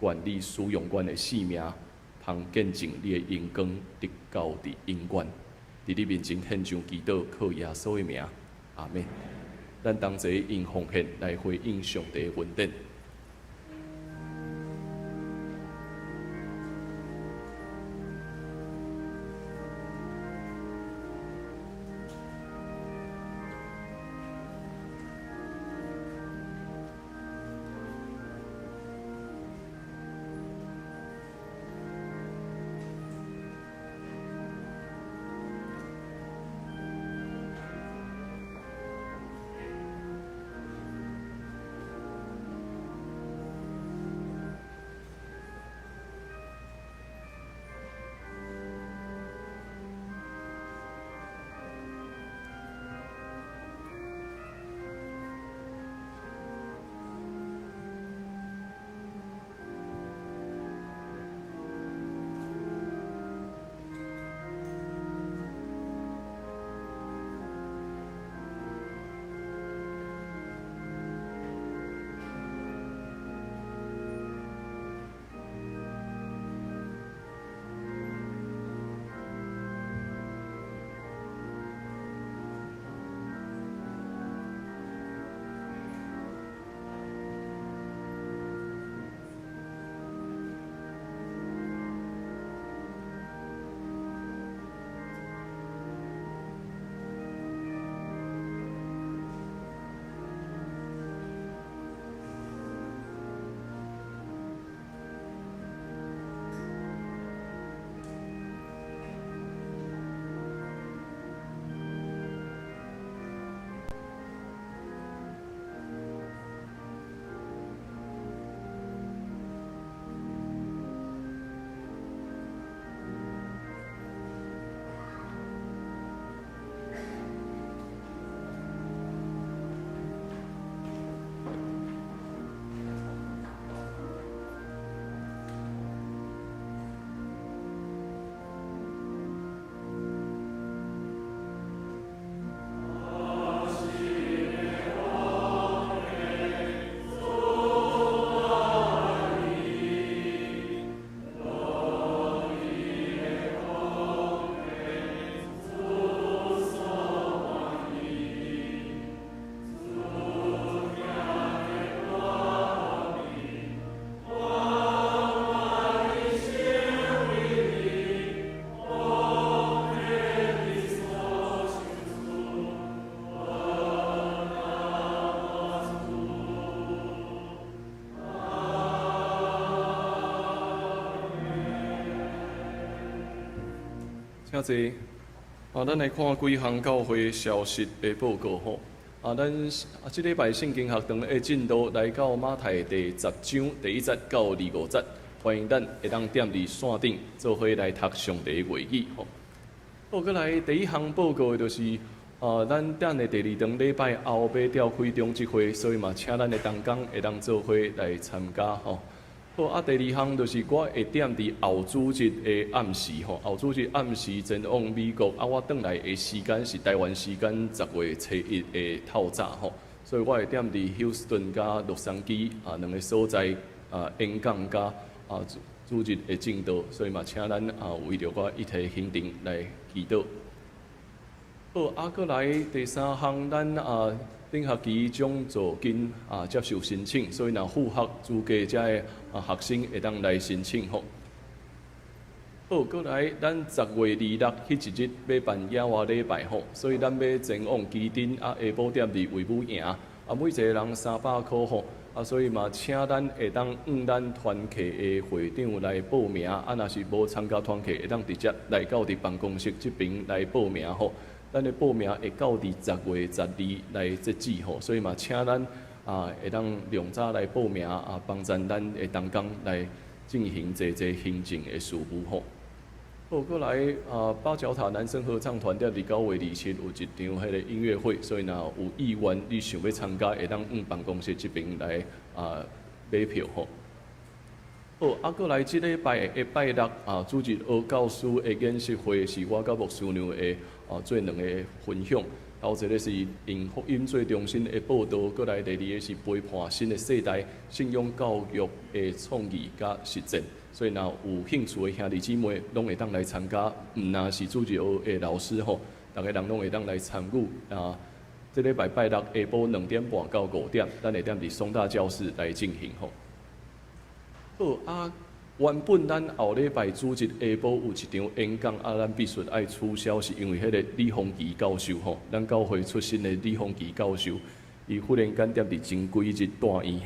願你使用阮的性命，通見證你的榮光，直到佇永遠。佇你面前獻上祈禱，靠耶穌的名，阿們。咱同齊用奉獻來回應上帝的恩典。請坐。啊，咱來看幾項教會消息的報告吼。啊，咱啊，這禮拜聖經學堂的進度來到馬太第10章第1節到25節，歡迎咱會當踮佇線頂做伙來讀上帝的話語吼。好，閣來第一項報告的就是，啊，咱等的第二堂禮拜後欲調開長執會，所以嘛，請咱的同工會當做伙來參加吼。好，啊，第二項就是我會踮佇後主日的暗時吼，後主日暗時前往美國，啊，我轉來的時間是台灣時間10月初1的透早吼，所以我會踮佇休斯頓佮洛杉磯啊兩个所在啊演講佮啊主日的證道，所以嘛，請咱啊為著我一提行程來祈禱。好，啊，閣來第三項，咱啊頂學期獎助金啊接受申請，所以若符合資格遮的啊學生會當來申請吼。好，閣來咱10月26彼一日欲辦野外禮拜吼，所以咱欲前往旗津啊下晡踮佇衛武營啊，每一個人300箍吼，啊，所以嘛請咱會當向咱團契的會長來報名，啊，若是無參加團契，會當直接來到佇辦公室這爿來報名吼。咱的報名會到佇10月12來截止吼，所以嘛，請咱啊會當量早來報名啊，幫助咱的同工來進行這這行政的事務吼。好，閣來啊，八角塔男聲合唱團佇9月27有一場彼个音樂會，所以若有意願你想欲參加，會當向辦公室這爿來啊買票吼。好，啊，閣來這禮拜的拜六啊，主日學教師的研習會是我佮牧師娘的啊做兩个分享。頭一个是用福音做中心的報道，閣來第二个是陪伴新的世代信仰教育的創意佮實踐。所以若有興趣的兄弟姊妹，攏會當來參加。毋若是主日學的老師吼，逐个人攏會當來參與啊。這禮拜拜六下晡2點半到5點，咱會踮佇松大教室來進行吼。好啊，原本咱後禮拜主日下晡有一場演講，啊，咱必須愛取消，是因為彼个李鴻基教授吼，咱教會出身的李鴻基教授，伊忽然間踮佇前幾日住院，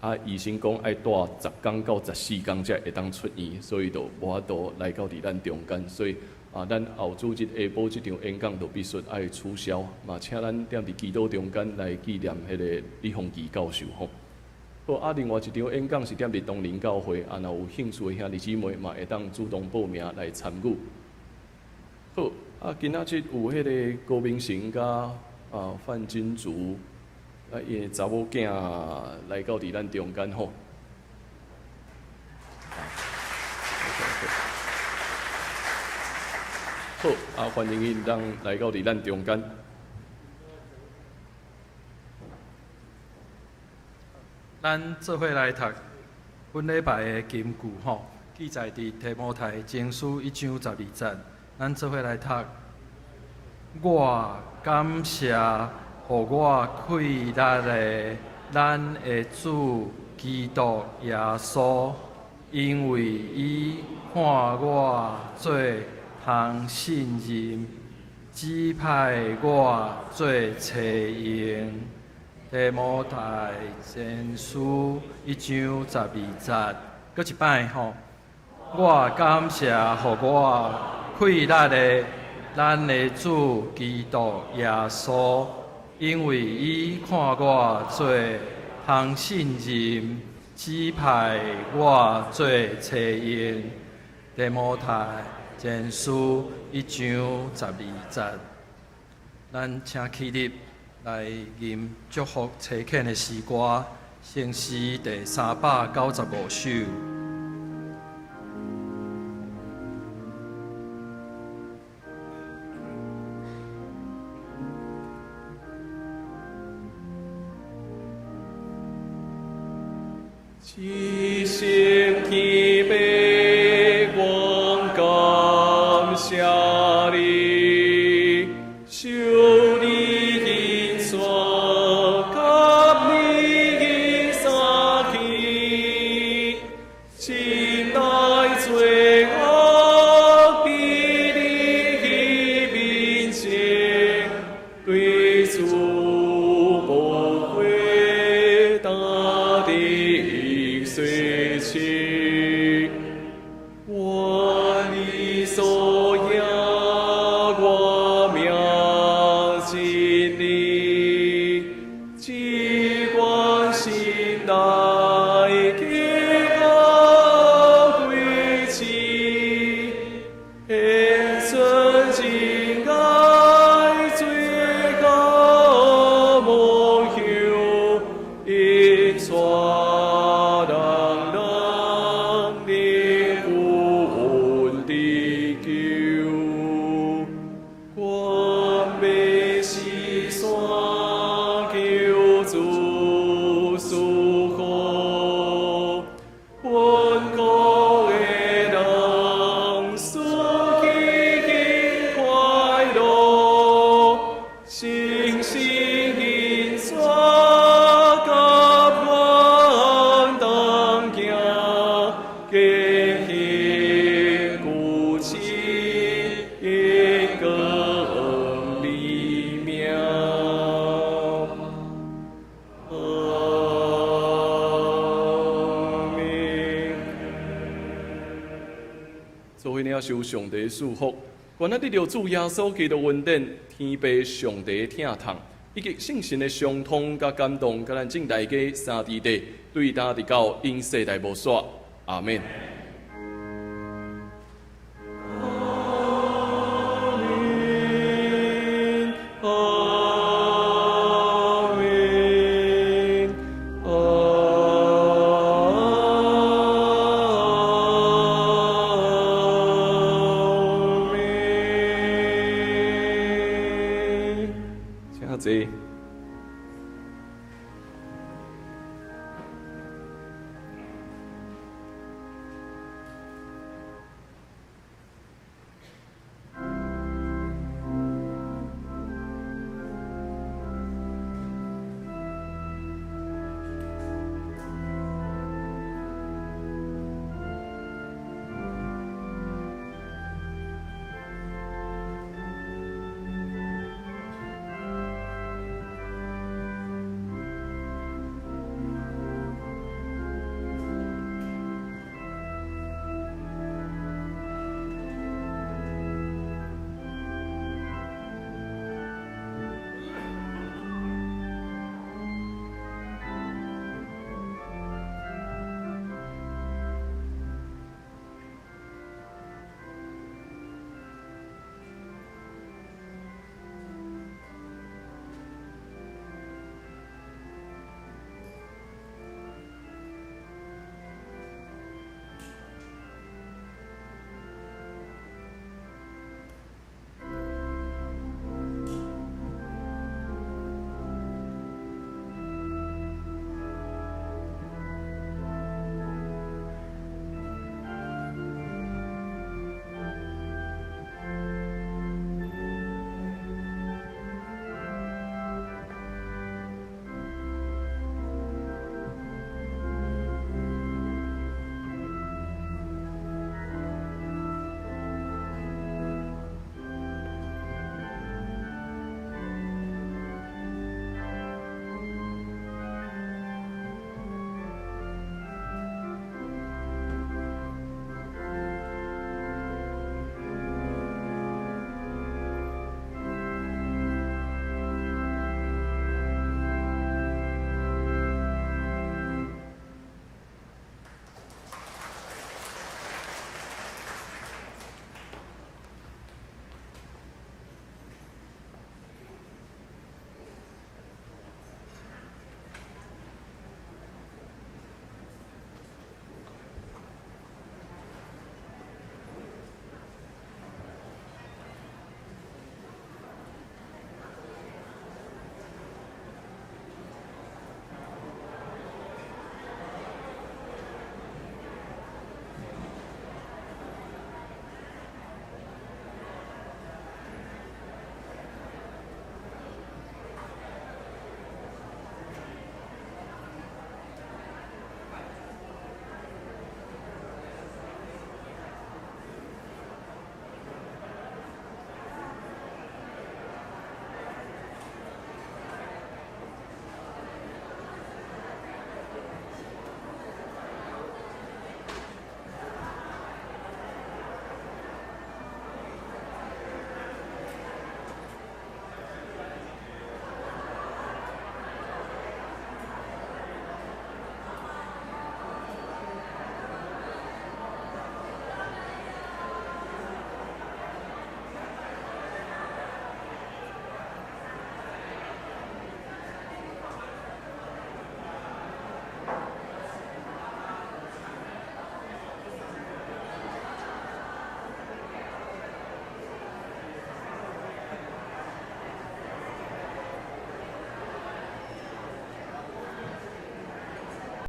啊，醫生講愛住10工到14工才會當出院，所以就無法度來到佇咱中間，所以啊，咱後主日下晡這場演講就必須愛取消，嘛，請咱踮佇祈禱中間來紀念彼个李鴻基教授吼。好，啊，另外一場演講是踮佇東林教會，啊，若有興趣的兄弟姊妹嘛，會當主動報名來參與。好，啊，今仔日有彼个高明成佮啊范金竹，啊，𪜶的查某囝來到佇咱中間吼。好，啊，歡迎𪜶當來到佇咱中間。咱做伙來讀本禮拜的金句吼，記載佇提摩太前書1章12節。咱做伙來讀。我感謝予我氣力的咱的主基督耶穌，因為伊看我做通信任，指派我做差用。提摩太前書1章12節，閣一擺吼。我感謝予我氣力的咱的主基督耶穌，因為伊看我做通信任，指派我做差用。提摩太前書1章12節，咱請起立。來吟祝福差遣的詩歌，聖詩第395首。齊心天父，我感謝你，受你恩賜，給你三去，心內罪惡佇你面前，對主無悔大地洗清，願你所仰。恆久長，光美名。阿門。做伙領受上帝賜福，願咱得著主耶穌基督恩典，天父上帝疼痛，以及聖神的相通佮感動，佮咱眾大家三弟弟，對今直到永世代無煞。阿門。阿門，阿門，阿門。請坐。